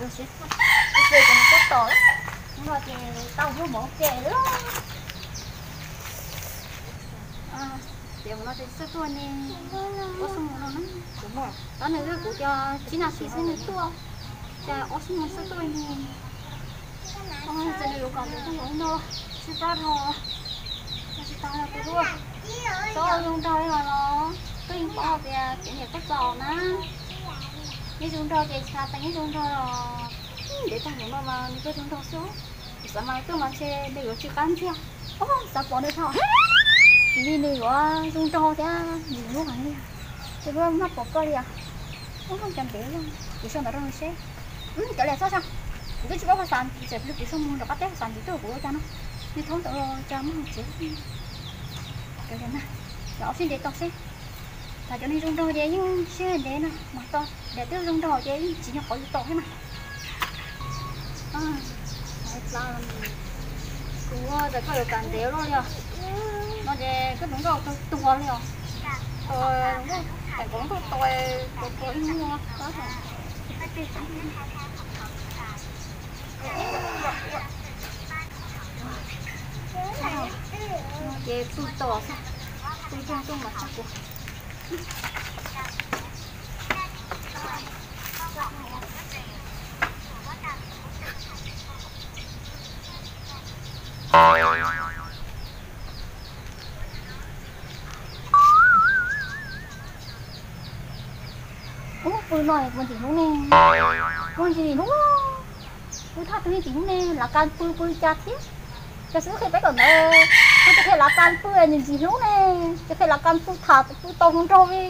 Ces mus tuaj tom, hnub no ces tau muaj mov ces lawm. Ces mus no ces xwb tuaj ne, ob xuab moos no na. Tab nws wb kuv cov tsib nas this xwb nws tuaj, ces ob xuab moos xwb tuaj ne. Ces nws yuav kom nws tuaj ua no, sib pab dhau, tsis tau los tus luaj. Txhob zoo nraug li los los, koj yeej paub hais tias kuv nyiam koj txaus na. Yeej zoo nraug ces tsis tas yeej zoo nraug los. Ntev tag mus no mas nws tuaj zoo nraug xwb. Kuv xav mas tuaj mas ntshe nws yuav tsis qab ntxiag. Ob, xav pom nws thaum, vim nws yuav zoo nraug thiab nws hlub heev li. Ces kuv maj pom koj li os. Ub, cov ntev, kuv sau ntawv rau nws seb. Cov liam txhob sau, kuv twb tsis paub phas xas, txawm kuv sau mus nram qab teb phas xas ntxiv tuaj kuv ua cas no. Nws thaub ntawd los cas muaj tsev. Cov liam na, los sib ntev tau seb. Thaum cov neeg zoo nraug ces yeej sib ntev na mas tau, daim twb zoo nraug ces yeej tsis nyob qhov yus tau thiab mas. Kuv tias koj yuav kam ntev luaj li os. No ces koj hluas nkauj tuag li os. Hluas nkauj, hluas nkauj tuag, tuag tuag ib hnub no. Ces pw tos, pw tos tuaj mas txog kuv. Ub, pw no kuv ntxim hlub ne, kuv ntxim hlub. Pw thaj twg yeej ntxim hlub ne, lav kas pw pw cas thiab. Cas xwb qhia peb kom ntawd, pw tsis qhia lav kas pw nws ntxim hlub ne, tsis qhia lav kas pw tham pw tau hluas nraug li.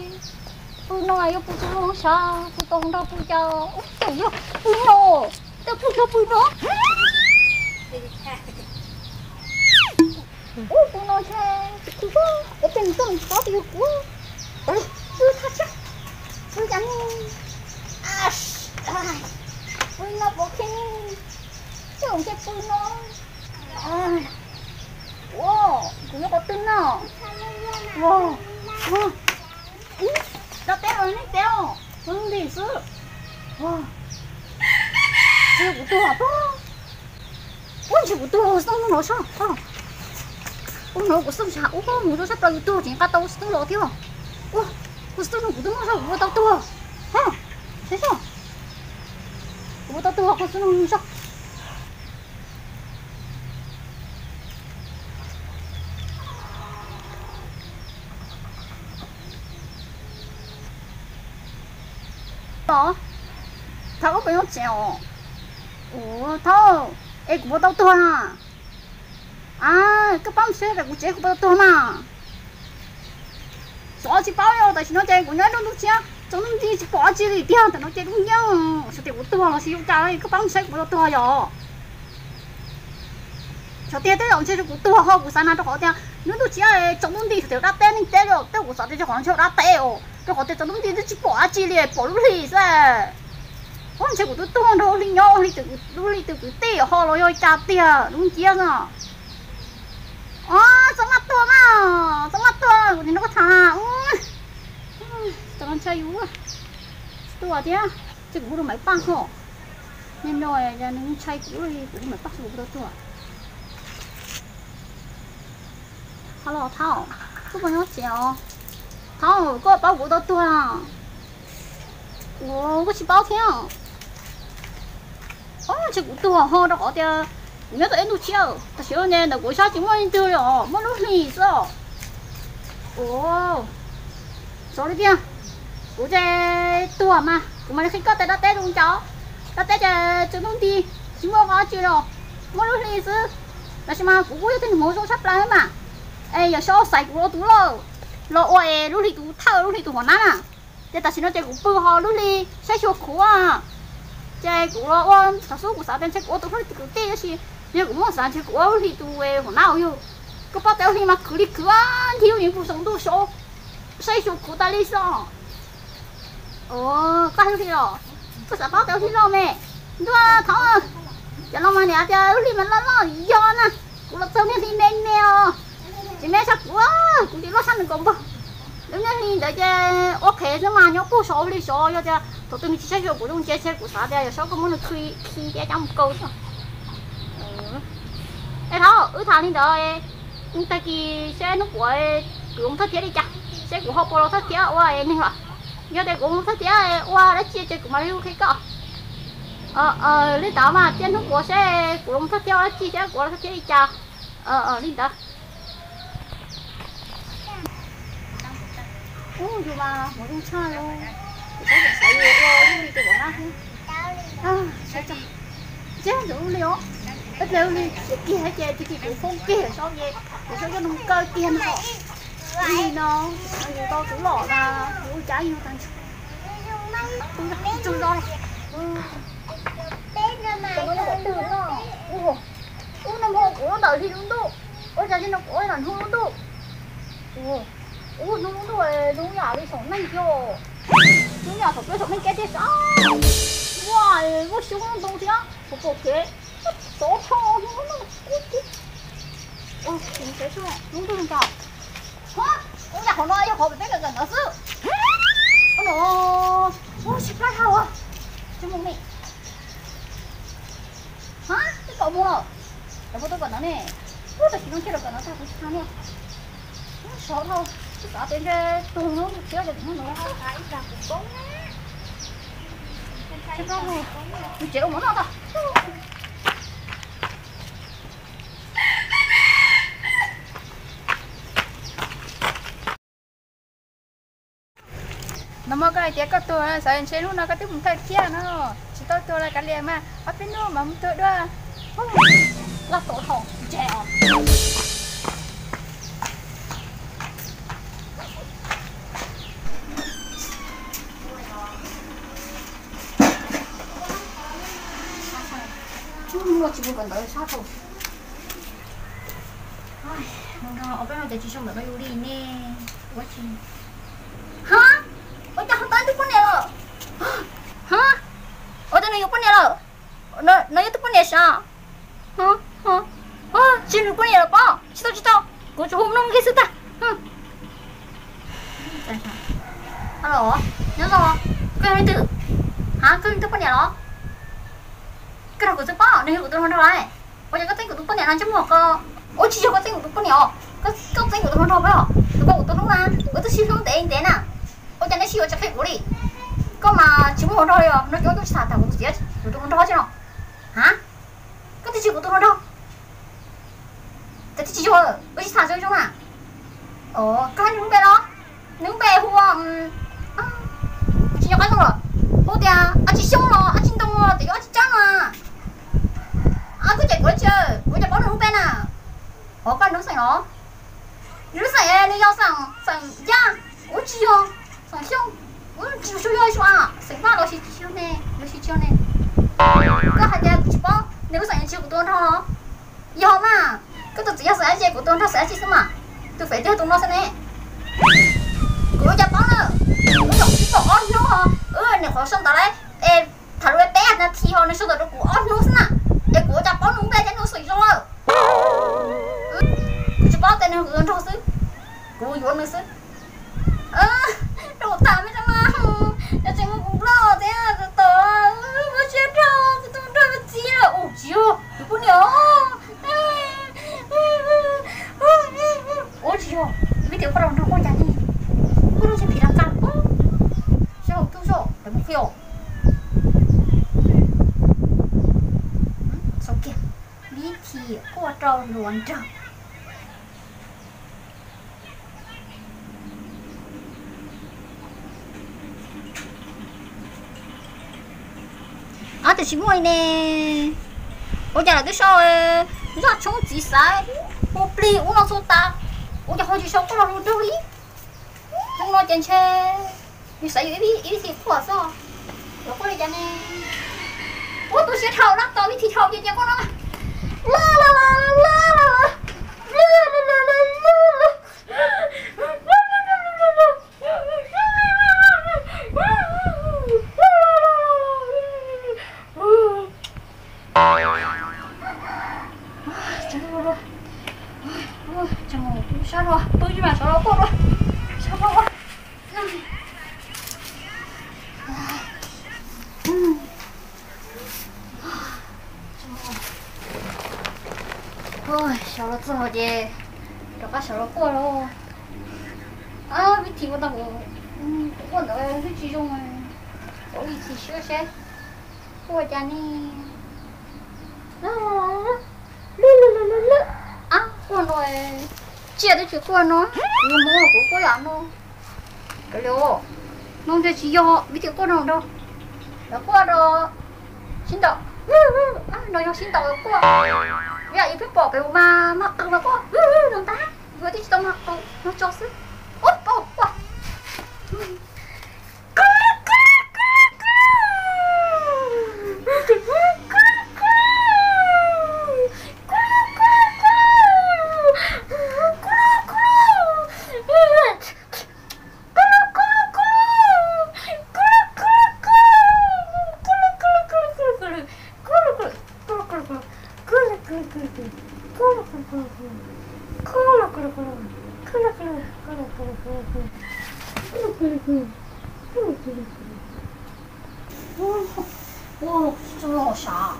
Pw no yuav pw tsis hlub sab, pw tau hluas nraug pw cas, ub, yog pw no, tej pw no pw no. Ub, pw no ntshe kuv, ua cas nws tuaj nws tsis paub tias yog kuv. Pw thaj tsam, pw cas ne, pw no pom qhia ne, tej zaum ntshe pw no. Ua, kuv nyob qhov twg no? Ua, ua, dab teb los nej teb os, nws ntim xwb. Ua, ntshe kuv tuag pob. Ua, ntshe kuv tuag, xub no sab. Ua, no kuv xub ntsha ua mus rau sab plaws yus tuag tseem nqa tau xub los thiab. Ua, kuv xub no kuv twb muab sab kuv ua tau tuag. Sab, kuv ua tau tuag kuv xub no sab. Los, Thab, koj puas nyob tsev os? Ua, Thab, es kuv puas tau tuag na? A, koj pab mus saib kuv tsev kuv puas tau tuag mas. Xyov tsis paub li, tam sim no ces kuv nyob ib lub ntuj tshiab tsaus ntuj nti tsis pom dab tsi li tiag, tam no ces lub nyob xyov tias kuv tuag los sis yuav cas, koj pab mus saib kuv puas tau tuag yom. Xyov tiag tej zaum ntshe kuv tuag ho kuv xav na, rau qhov tias lub ntuj tshiab tsaus ntuj nti xyov tias dab teb neeg teb li, tej kuv xav tias rau qhov ntshe dab teb os, rau qhov tias tsaus ntuj nti twb tsis pom dab tsi li, pom lub hlis xwb. Ua, ntshe kuv twb tuag nrog lub hli nyob, lub hli twb kwv tij ho los yog cas tiag, lub nciab no. Os, txhob maj tuag mas, txhob maj tuag, kuv tsis nrog koj tham. Tam no ntshai yus tuag thiab, ces kuv hu rau Maiv Paj ho. Nim no nws ntshai kuv, kuv hu Maiv Paj kuv puas tau tuag. Halo Thab, koj puas nyob tsev os? Thab, koj paub kuv tau tuag? Ua, koj tsis paub thiab. Os, ntshe kuv tuag ho rau qhov tias kuv nyob tau ib ntus tshiab, tam sim no ntawm kuv sab tsis muaj leej twg li os, muaj lub hlis xwb os. Ua, xyov li tiag, kuv ces tuag mas kuv mam li qhia koj tias dab teb zoo cas. Dab teb ces tsaus ntuj nti tsis muaj dab tsi los, muaj lub hlis xwb. Tab sis mas kuv kuj yog tus neeg hmoov zoo tshaj plaws mas. Es yawm saub xaiv kuv ua tus loj los ua es lub hli tus thawj, lub hli tus huam nab na. Ces tam sim no ces kuv pw ho lub hli saib xyuas khuv, ces kuv los ua thaum xub kuv xav tias ntshe kuv ua tus lub hli tus kwv tij, tab sis yog kuv muab xav ntshe kuv ua lub hli tus huam nab uas yog, koj paub tias lub hli mas khwv li khwv, nthi lub yeej pus saum ntuj saib xyuas khuv tas li xwb. Koj hais lub hli los, koj xav paub tias lub hli loj me. Ntuj, Thab, cov laus mas niam tias lub hli mas loj loj, yog na, kuv los txog niag hli me me os, tsis me tshaj kuv, kuv ces loj tshaj nws kaum npaug. Lub neej li ntawd ces ua qhev xwb mas nyob puag saud ua li saud, yog tias thaum twg nws tsis saib xyuas kuv zoo ntsia ces kuv xav tias yog saib koj muab nws khi khi thiab coj mus kaw xwb. Es thaum wb tham li ntawd, tag kis seb hnub puav kuv los thawj thiab li cas, seb kuv ho puas los thawj thiab ua neeg lawm. Yog tias kuv los thawj thiab ua dab tsi ces kuv mam li qhia koj. Li ntawd mas cia hnub puav seb kuv los thawj thiab ua dab tsi thiab kuv los thawj thiab li cas. Li ntawd. Ub, yus mas hmoov zoo tshaj li, kuv twb xav yuav ua ib li rau kuv na. Ntsia ntawd ua li os, ib pliag ua li kiag ces tsis tim kuv foob kiag saib ces kuv saib coj nws kaw kiag no. Ib li no yus tau tus lom na, yus ua cas yus tag ntshe tus zog li. Ub, no mas kuv lub ntawm hli lub ntuj, ua cas no kuv ua ntawm hnub lub ntuj. Ub, hnub lub ntuj zoo yam li saum neej thiab. Zoo yam thaum peb saum neej keb tiag sav. Ua, muaj xyoob ntoo thiab, kuv pom kev, xov tho hnub lub ntuj. Ub, hnub ntuj zoo cas. Ub, yam qhov no yog qhov peb kawm kawm ntawv xwb. Ub no, ub, tsis plab dhau. Tsis mus ne. Ha, twb kaum moos lawm, lawv puas tuaj kawm ntawv ne? Ub, tam sim no kiag lawv kawm ntawv tag kuv tsis tau ne. Ub, sov dhau, twb xav tias ntshe tuag no mus txiav cov ntawd. Tsis plab dhau, mus tsev ua mov noj tau. Nag hmo koj hais tias koj tuag, xav ntshe hnub no koj twb mus thawj thiab no. Tsis tau tuag los kav liam mas, ob peb hnub mam mus tuag dua. Laj tau dhau ntse os. Muaj tsis mus kawm ntawv sab thaum no, ob peb no ces tsis xyoo ntawm no yus li ne. Ua tsis, ha, ua cas ho tau tus poj niam lawm? Ha, ua cas nws yuav poj niam lawm? No yog tus poj niam sav? Tsis nws poj niam lawm pob, tsis tau tsis tau, kuv tsuas hu mloog kiag xwb tag. Alo, nyob zoo, koj yog leej twg? Ha, koj yog leej twg poj niam los? Koj nrog kuv txog pob, nws yog kuv tus hluas nraug lawm. Ua cas koj txeeb kuv tus poj niam no ntsej muag ko? Ua tsis yog koj txeeb kuv tus poj niam os, koj txeeb kuv tus hluas nraug pob, kuv koj kuv tus hlub na, kuv twb sib hlub ntev ntev na. Ua cas neb sib yuav tsis qhia kuv li? Koj mas tsis muaj hluas nraug li os, no ces ua koj tsis tham tham kuv tus txiv, kuv tus hluas nraug tsi no. Ha, koj twb tsis kuv tus hluas nraug. Ces twb tsis yog, ua tsis tham zoo zoo na. Koj hais nws lub npe los? Nws lub npe hu, kuv tsis nco qab zoo lawm. Hu tias ab tsis xyoob los ab tsis ntoo los tias yuav ab tsis tsab no. Koj cem kuv dab tsi, kuv cas paub nws lub npe na. Hov koj nws lub xeem los? Nws lub xeem nws yog xeem, xeem Yaj, kuv tsis yog xeem Xyooj, kuv tsis yog Suav, yog Suav, xeem Vaj los sis tsis yog ne, los sis tsis yog ne. Koj hais tias kuv tsis paub, nws lub xeem tsis yog kuv tus hluas nraug los? Yog mas, koj tus txiv yog xeem dab tsi, kuv tus hluas nraug xeem dab tsi xwb mas. Tus fev twg yog tus no xwb ne. Kuv ua cas paub na, kuv tseem sib tau ob hnub ho, wb nyuam qhuav sau ntawv lawm es tham lus peb nas this ho nws sau ntawv rau kuv ob hnub xwb na, es kuv ua cas paub nws lub npe thiab nws lub xeem zoo lawm. Kuv tsis paub tias nws yog kuv tus hluas nraug xwb, kuv yuav nws xwb. Rau tham me tsa mas, yog tseem muaj kuv nplog thiab tus tod, muaj siab rau kuv tus nraug txiv. Ua tsis yog, tus poj niam. Ua tsis yog, vim tias koj los nrog koj cas li, koj lub siab phim las cas pob. Sab hauv tub zoj lawv mus qhia. Sau kiag, vim tias koj rau hluas nraug. Ab, tiam sis muaj li ne. Ua cas lawv twb sau zaj tshoob txiv xaiv ua plig ub no txhua tas, ua cas ho tsis sau koj los hluas nraug li? Hnub no ces ntshe yus xaiv yus ib vib thim quaj xwb. Los quaj li cas ne? Ua tus siab dhau lab tau vib thim dhau ces cia koj no. La la la la la la. Sab no, pw tsis mas sawv los quaj dua. Sab no. Sawv los txog ces rov qab sawv los quaj los. Vib thim ua tau kuv quaj ntawd twb tsis zoo, ua ib txhis siab seb quaj cas ne. Lwb lwb lwb lwb, quaj no, tsiaj twb tsis quaj no, kuv yog Hmoob kuv quaj yam no. Kav liam, no ntshe tsis yog vib thim quaj no nrog, lawv quaj rau sib ntaus, no yog sib ntaus quaj. Yam yus pheej pom pem mas mag qw mas quaj no ntag, yus twb tsis tau mag qw, no tso xwb. Ub, ub, ub. Ua, tsis tshua los sav,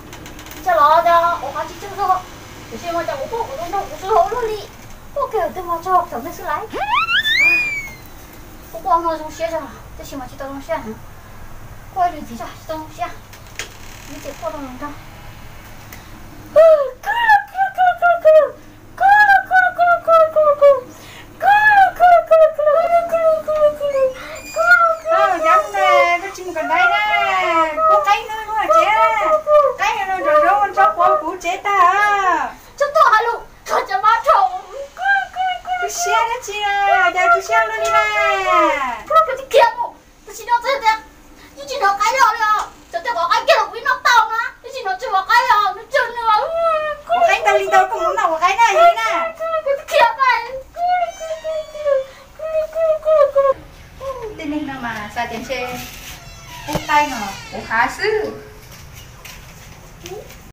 cas los tias ua qab tsis tshua txog, tiam sis mas cas kuv quaj kuv tus nraug kuv tsis los ua luaj li. Quaj kiag twb mas txog cov ntej xwb lawm. Kuv quaj no zoo siab zog tab sis mas tsis tau zoo siab heev. Quaj ib lwm ntxiv tso tsis tau zoo siab, vib thim quaj rau nraug. Nyab na, koj tsis mus kawm ntawv na, kuv qaib no ua tsev, qaib no nrog zaub ua nraub qaum kuv tsev tag. Tsis tuaj hais lus, koj cov mab rau. Tu siab dab tsi, cas tu siab luaj li na? Koj tsis khiav mus, tam sim no txawm tias yeej tsis hnov qaib los li os, txawm tias hnov qaib kiag los kuv yeej noj tau na, yeej tsis hnov tsis hnov qaib os, nws tseem nws. Kuv qaib ntau li ntau, koj mus noj kuv qaib na, yog li na. Kuv tsis khiav mas. Tej neeg no mas xav tias ntshe qub qaib no kuv hav xwb.